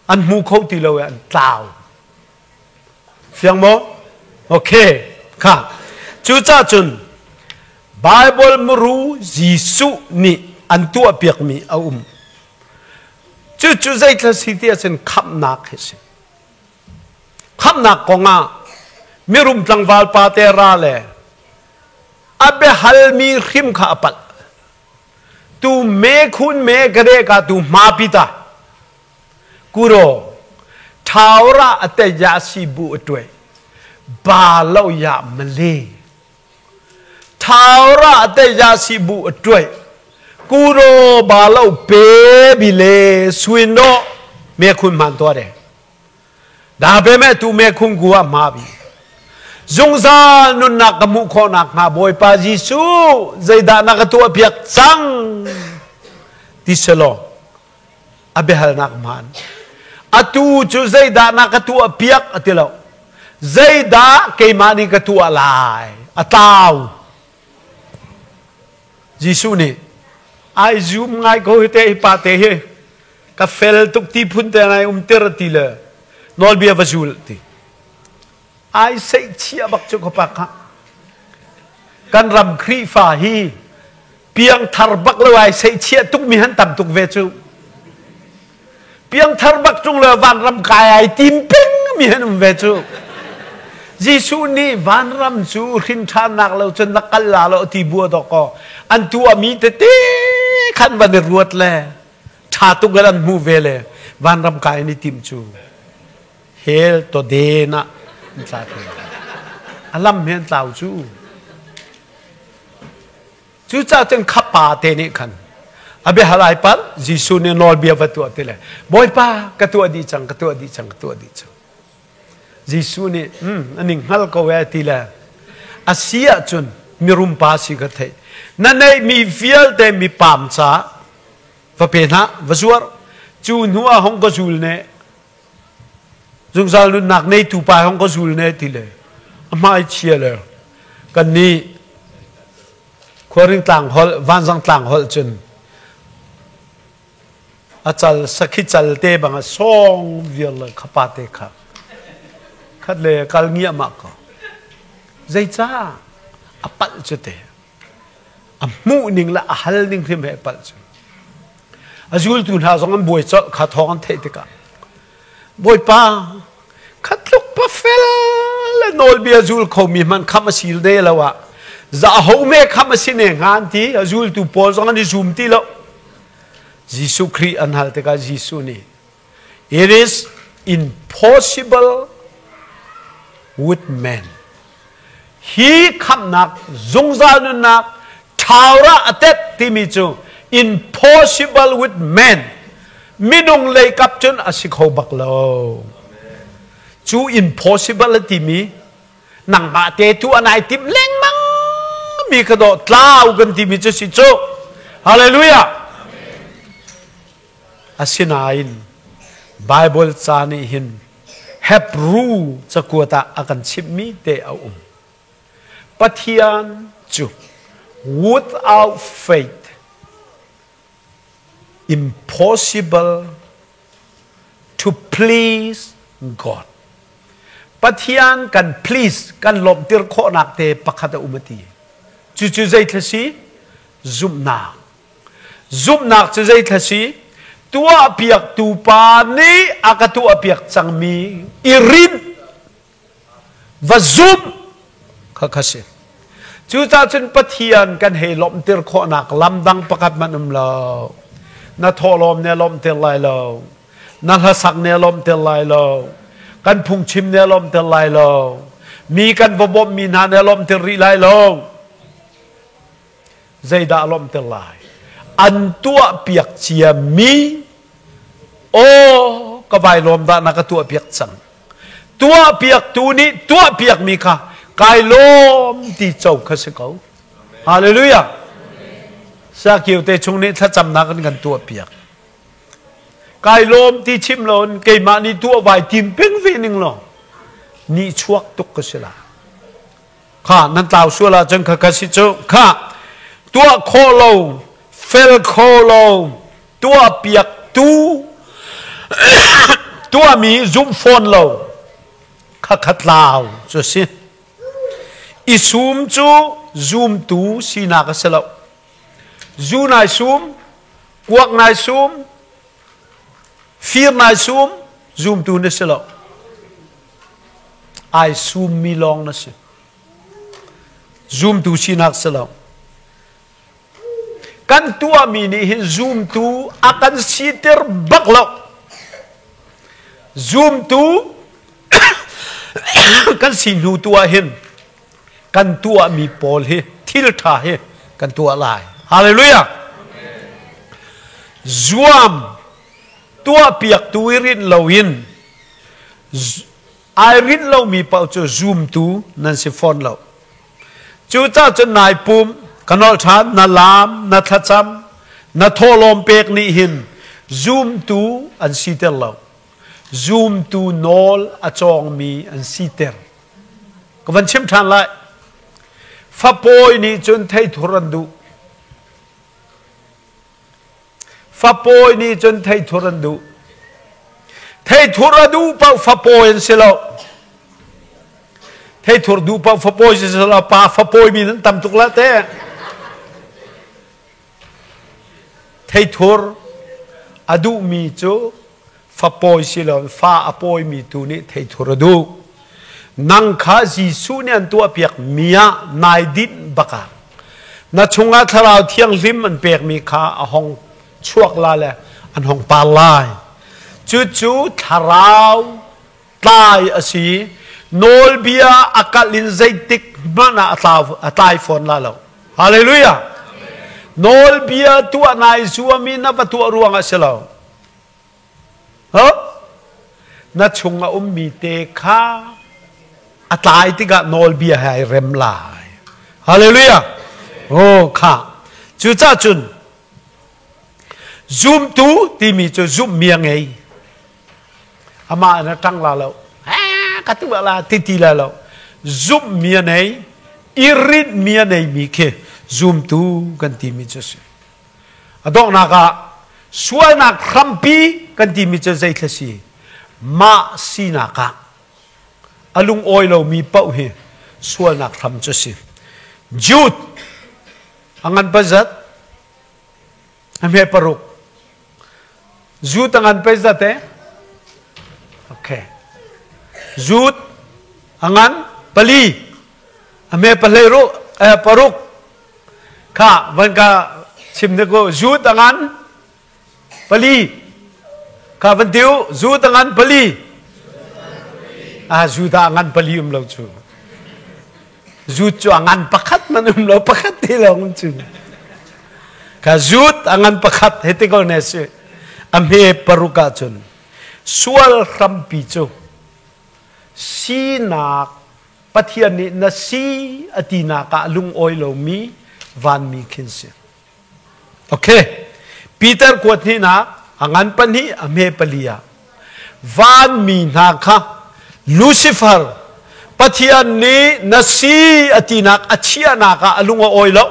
an hmu kho ti lo i an tlau. Fiang maw? Okay. Kha. Cucaah cun Bible muru Jesuh nih an tuahpiakmi a um. Cucu zeithla si ti ahcun khamhnak hi si. Khamhnak kongah mirum tlangval pa te ra le a biahalmi hrim kha a palh. Tu me khun me ka de ka tu hma pi ta. ကိုရောထာဝရအသက်ရရှိဖို့အတွက်ဘာလို့ရမလဲထာဝရအသက်ရရှိဖို့အတွက်ကိုရောဘာလို့ပေးပြီလေဆွင်တော့မေခွန်းမှန်တော့တယ်ဒါပေမဲ့သူမေခွန်းကူကမှားပြီ Zungzal nun nak kamu kho nak nga Bawipa Jesuh zeidah na ka tuah piak cang ti selaw a biahalnak hmaan atu cu zeidah na ka tuah piak a ti lo zeidah keimah nih ka tuah lai a tlau Jesuh nih ai zum ngai ko hi te hi pa te hi ka fel tuk ti phun te nai um tir ti le nawlbia va zul ti Ai seihchiah bak cu ka pak ha. Kan ram Khrihfa hi piangthar bak lo ai seihchiah tuk mi han tam tuk ve cu. Piangthar bak tung le vanram kai ai tim peng mi han um ve cu. Jesuh nih vanram cu hrin ṭhannak lo cun na kal la lo ti bua dok ko. An tuah mi tete khan van i ruat le ṭha tuk an hmu ve le vanram kai ni tim cu. Hell to den ah an tla theng. A lam he an tlau cu. Cucaah cun khapa te nih khan a biahal ai palh Jesuh nih nawlbia va tuah ti le Bawipa ka tuah dih cang ka tuah dih cang ka tuah dih cang. Jesuh nih an ning hngal ko e ti le a si ahcun mirum pa si ka theih na neihmi vialte mi pam ca va pe hna va zuar cu hnu ah hong ka zul ne Zungzal nunnak neitu pa hong ka zul ne ti le a hmai chia le kan nih khuaring tlang holh vanzang tlang holh cun a cal sakhi cal te bang a song vial le khapa te kha khat le kal ngia ma ko zeica a palh cu te a hmuh ning le a hal ning hrim he palh cu a zultu hna zong an buai colh kha thawng an theih tikah Bawipa khatluk pa fel le nawlbia zul khomi hmanh kham a sil de lo ah za ho me kham a si ne hnga an ti a zultu pawl zong an i zum ti lo Jesuh Khrih an hal tikah Jesuh nih It is impossible with man. Hi khamhnak zungzal nunnak ṭhaura a tet timi cu impossible with man. Minung lei kap cun a si kho bak lo. Cu impossible a timi nangmah te tu an ai timh lengmang mi ka dawh tlau kan timi cu si cu. Hallelujah. Asinain Baibal ca nih hin Hebru cakuat ah a kan chimhmi te a um. Pathian cu without faith impossible to please God. Pathian kan please kan lawmhter khawhnak te pakhat a um a ti. Cucu zeithla si? Zumhnak. Zumhnak cu zeithla si? Tuahpiaktu pa nih a ka tuahpiak cangmi i rinh va zumh kha kha si. Cucaah cun Pathian kan hei lawmhter khawhnak lam dang pakhat hmanh um lo. Na thawhlawm nih a lawmhter lai lo. Na hlasak nih a lawmhter lai lo. Kan phungchim nih a lawmhter lai lo. Mi kan va bawmhmi hna nih a lawmhter rih lai lo. Zeidah a lawmhter lai? An tuahpiak ciami aw ka vai lawm dah na ka tuahpiak cang. Tuahpiaktu nih tuahpiakmi kha kai lawm ti co kha si ko. Hallelujah. Sakio te chung nih thlacamnak an kan tuahpiak. Kai lawm ti chim lo keimah nih tuah vai tim peng ve ning law nih chuak tuk ka si la. Kha nan tlau sual ahcun kha kha si cu kha tuah khawh lo fel kho lo tuah piak tu tuahmi zumh fawn lo kha kha tlau cu si i sum cu zumtu sinak a si lo zu nai sum kuak nai sum fir nai sum zumtu na si lo Ai summi lawng na si. Zumtu sinak si lo. Kan tuahmi nih hin zumtu a kan siter bak lo. Zumtu kan si hnu tu ah hin kan tuahmi pawl hi thil ṭha hi kan tuah lai. Hallelujah. Zuam tuahpiaktu i rinh loin ai rinh lomi paoh cu zumtu nan si fawn lo. Cucaah cun nai pum ka nolh ṭhan, na laam, na thlacam, na thawhlawm pek nih hin zumtu an siter lo. Zumtu nawl a cawngmi an siter. Ka van chim ṭhan lai. Fapawi nih cun theithur an duh. Fapawi nih cun theithur an duh. Theithur a duh paoh fapawi an si lo. Theithur duh paoh fapawi si lo. Pa fapawi mi nan tam tuk la te. Theithur a duhmi cu fapawi si lo fa a pawimi tu nih theithur a duh. Nang kha Jesuh nih an tuahpiak mi ah nai dinh bakah na chungah thlarau thianghlim an pekmi kha a hong chuak la le an hong par lai. Cucu thlarau tlai a si. Nawlbia a kalh in zeitik hmanh ah a tlai fawn la lo. Hallelujah! Nawlbia tuah nai zuam i na va tuah ruangah si lo. Na chung a ummi te kha a tlai tikah nawlbia he ai rem lai. Hallelujah! Oh, kha. Cucaah cun zumtu timi cu zumhmi a ngei. Amah in a ṭang la lo. Ka tuah la ti ti la lo. Zumhmi a nei, i rinhmi a neimi khi zumtu kan timi cu a si. A donghnak ah sualnak hrampi kan timi cu zeithla si? Mah sinak ah a lungawi lomi paoh hi sualnak hram cu si. Jude a ngan pazat a hme paruk. Jude a ngan pazat eh? Okay. Jude a ngan pali a hme pahlei ru eh, paruk. Kha van ka chim ne ko zu tangan pali kha van tiu zu tangan pali ah zu da ngan pali um lo chu zu chu a ngan pakhat man um lo pakhat te lawng um chu ka zut a ngan pakhat he te ko ne si a hme paruk ah cun sual hrampi cu sinak Pathian nih na si a tinak ah lungawi lomi vanmi khin si. Okay. Peter kuat hnihnak a ngan pahnih a hme pali ah vanmi hna kha Lucifer Pathian nih na si a tinak a chiahnak ah a lung a awi lo.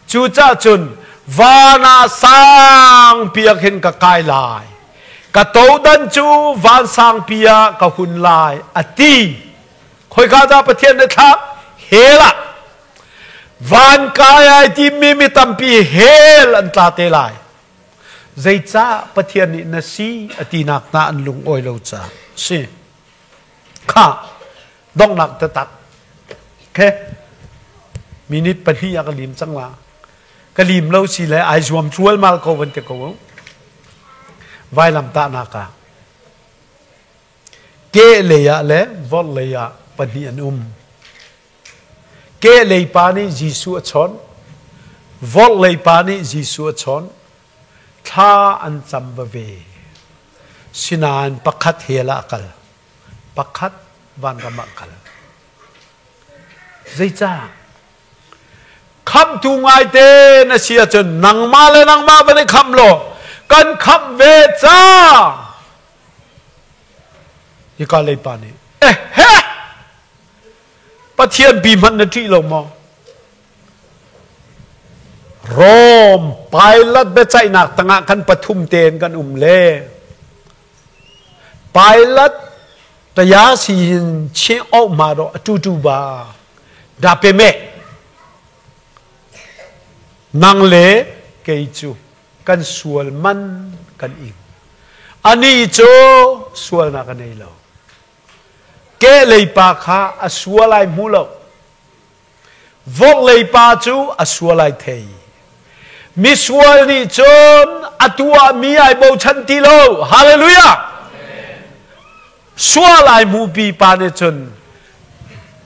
Cucaah cun van ah sangpi ah khin ka kai lai. Ka todan cu van sangpi ah ka hun lai a ti. Khoika dah Pathian na thlak? Hell ah. Van kai ai timmi mi tampi hell an tla te lai. Zeicah Pathian nih na si a tinak hna an lung awi lo caah si. Kha donghnak taktak. Okay. Minute pahnih ah ka lim cang la. Ka lim lo si le ai zuam trualmal ko van ti ko. Vailam tahnak ah ke lei ah le vor lei ah pahnih an um. Ke lei pa nih Jesuh a chawnh. Vor lei pa nih Jesuh a chawnh. Thla an cam va ve. Sinain pakhat hell ah a kal. Pakhat vanram ah kal. Zeicah? Khamhtu ngaite na si ahcun nangmah le nangmah van i khamh law kan khamh ve ca. Hika lei pa nih, eh he! Pathian bi hmanh na ṭih lo maw? Rom Pilate biaceihnak tangah kan pathum tein kan um le Pilate taya sin chin oh ma do atu tu ba da pe me nang le kei cu kan sual man kan ing ani cu sualnak a nei lo ke lei pa kha a sual ai hmu lo Vawlei pa cu a sual ai thei. Misual nih cun a tuahmi ai bochan ti lo. Hallelujah! Sual ai hmupi pa nih cun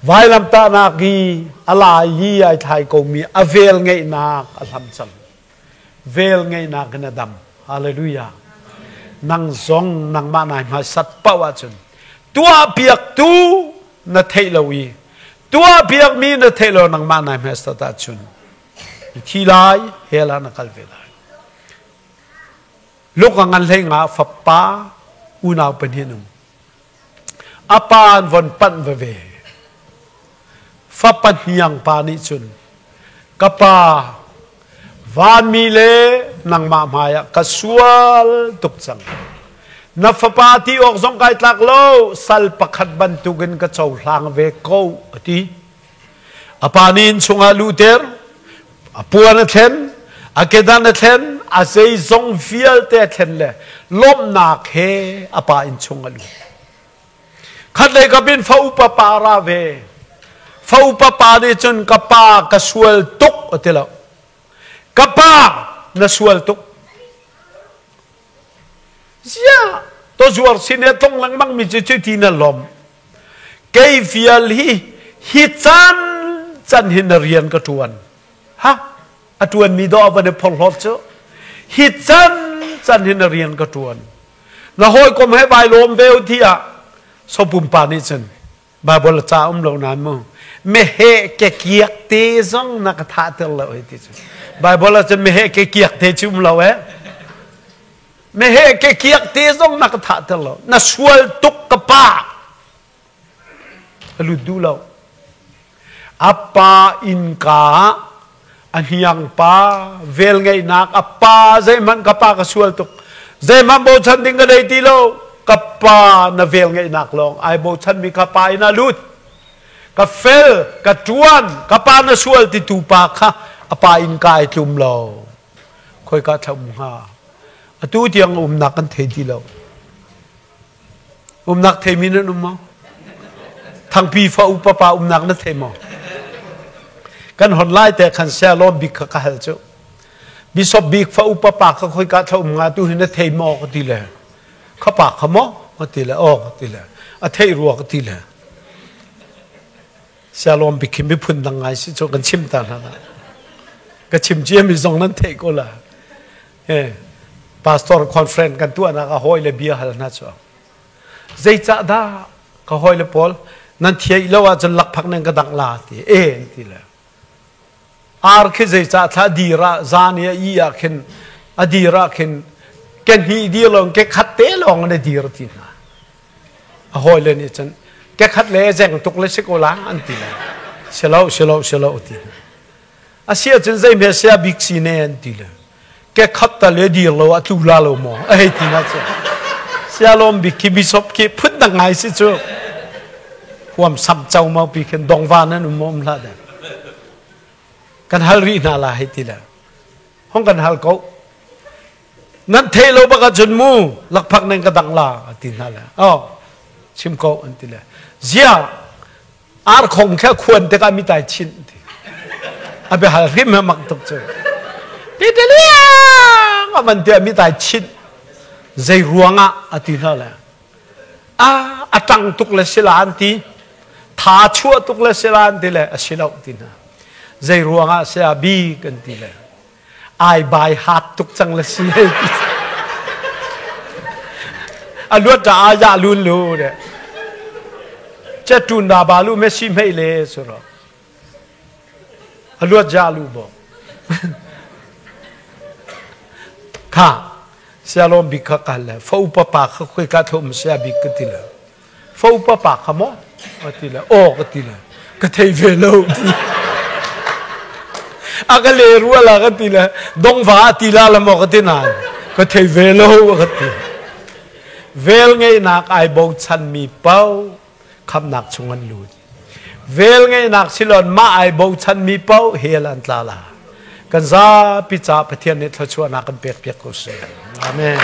vailamtahnak i a lai i ai thlai komi a vel ngeihnak a hlam cang. Vel ngeihnak in a dam. Hallelujah. Nang zong nangmah nai hmaisat paoh ahcun tuahpiaktu na theih lo i tuahpiakmi na theih lo nangmah nai hmaisat ahcun na thi lai, hell ah na kal ve lai. Luk a ngan hlei nga fapa unau pahnih um. A pa an von panh veve. Fapa hniang pa nih cun ka pa vanmi le nangmah hmaiah ka sual tuk cang. Na fapa ti awk zong kai tlak lo, sal pakhat bantukin ka cohlang ve ko a ti. A pa nih inn chungah luhter, a puan a thlen, a kedan a thlen, a zeizong vialte a thlen le lawmhnak he a pa inn chung a lut. Khatlei kap in fa upa pa ra ve. Fa upa pa nih cun ka pa ka sual tuk a ti lo. Ka pa na sual tuk. Ziah to zuar sin he tlong lengmang mi cu cu ti na lawm. Kei vial hi hi can can hin na rian ka ṭuan. Ha? A ṭuanmi dawh a van i phorhlawt cu. Hi can can hin na rian ka ṭuan. Na hawikom he vai lawm ve u ti ah sopumpa nih cun Bible ca um lo nain mu meheh ke kiak te zong na ka thah ter lo hei ti cu Bible ah cun meheh ke kiak te cu um lo eh meheh ke kiak te zong na ka thah ter lo na sual tuk ka pa a lut duh lo a pa innka a hniang pa vel ngeihnak a pa zeihmanh ka pa ka sual tuk zeihmanh bochan ding ka nei ti lo ka pa na vel ngeihnak lawng ai bochan mi ka pa in a lut ka fel ka tuan ka pa na sual ti tu pa kha a pa in ka ai tlum lo khoi ka thla um hnga atu tiang umnak kan thei ti lo Umnak theimi nan um maw? Thangpi fa upa pa umnak na thei maw? Kan hon lai te khan sia lawm bik kha ka hal cu. Bishop bik fa upa pa kha khoi ka thla um nga tu hi na thei maw ka ti le. Kha pa kha maw ka ti le aw ka ti le. A theih rua ka ti le. Sia lawm bik khi miphun dang ngai si cu kan chim ta hna la. Ka chim cia mi zong nan theih ko la. Pastor conference kan tuahnak a hawi le bia hal hna cu zeicah dah ka hawi le pawl nan thiai lo ahcun lakphak nan ka dangh la ti e an ti le ar khi zeicah thla dir ah zan i a i ah khin a dir ah khin ke hnih dir lawng ke khat te lawng an dir ti hna a hawi le nih cun ke khat le zeng tuk le si ko la an ti le silo silo silo ti hna A si ahcun zeihme sia bik si ne an ti le ke khat ta le dir lo a tlu la lo maw a hei ti na cu sialawm bik khi bishop khi phun dang ngai si cu huam sam cho mau pi khin dong va nan um um hlah deh kan hal rih hna la hei ti le hong kan hal ko nan thei lo bak ahcun mu lakphak nan ka dang la a ti hna le oh chim ko an ti le zia Arkhong kha khuan tikah mi tai chinh ti. A biahal hrim he mak tuk cu. Titaliang a van tiah mi tai chinh. Zei ruangah a ti hna le. A a tang tuk le sila an ti. Tha chuah tuk le sila an ti le a si lo ti hna. Zei ruangah sia bi kan ti le. Ai bai hat tuk cang le si hei ti. A luat ta a ya lun lu de. Che tun da ba lu me si mei le su ro. A luat ja lu bo. Kha sialom bik kha kal le fo pa pa kha khoi ka thom sia bik ka ti le. Fo pa pa kha mo a ti le aw ka ti le ka thei ve lo ti a ka le rua la ka ti le dongva a ti la la maw ka ti nain ka thei ve lo ka ti vel ngeihnak ai bochan mi pau khamnak chung an lut vel ngeihnak silon mah ai bochan mi pau hel an tla la kan zapi ca Pathian nih thluachuahnak kan pek piak ko seh amen.